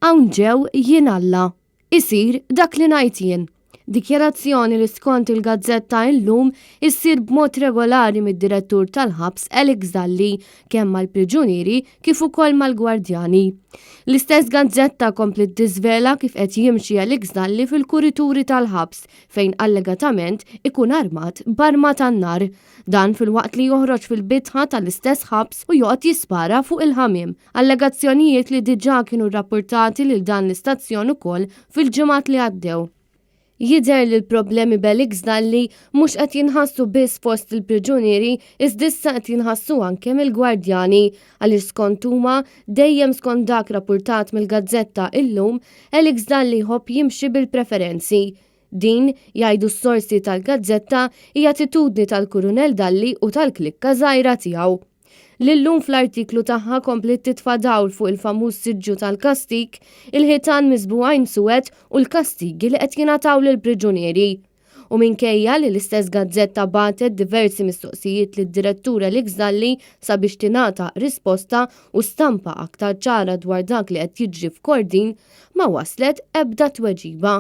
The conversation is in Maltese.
Hawn ġew jien Alla. Isir dak li ngħid jien. Dikjarazzjoni li skont il-gazzetta Illum issir b'mod regolari mid-direttur tal-ħabs Alex Dalli kemm mal-priġunieri kif ukoll mal-gwardjani. L-istess gazzetta kompliet tiżvela kif qed jimxi Alex Dalli fil-kurituri tal-ħabs fejn allegatament ikun armat b'arma tan-nar. Dan filwaqt li joħroġ fil-bitħa tal-istess ħabs u joqgħod jispara fuq il-ħamiem. Allegazzjonijiet li diġà kienu rrappurtati lil dan l-istazzjon ukoll fil-ġimgħat li għaddew. Jidher li l-problemi b'Alex Dalli mhux qed jinħassu biss fost il-priġunieri iżda issa qed jinħassu anke mill-gwardjani għaliex skont huma, dejjem skont dak rappurtat mill-gazzetta Illum, Alex Dalli jħobb jimxi bil-preferenzi. Din, jgħidu s-sorsi tal-gazzetta, hija attitudni tal-Kurunell Dalli u tal-klikka żgħira tiegħu. L-Illum fl-artiklu tagħha kompliet titfa' dawl fuq il-famuż siġġu tal-kastig, il-ħitan miżbugħin suwed u l-kastigi li qed jingħataw lill-priġunieri. U minkejja li l-istess gazzetta bagħtet diversi mistoqsijiet lid-Direttur Alex Dalli sabiex tingħata risposta u stampa aktar ċara dwar dak li qed jiġri f'Kordin, ma waslet ebda tweġiba.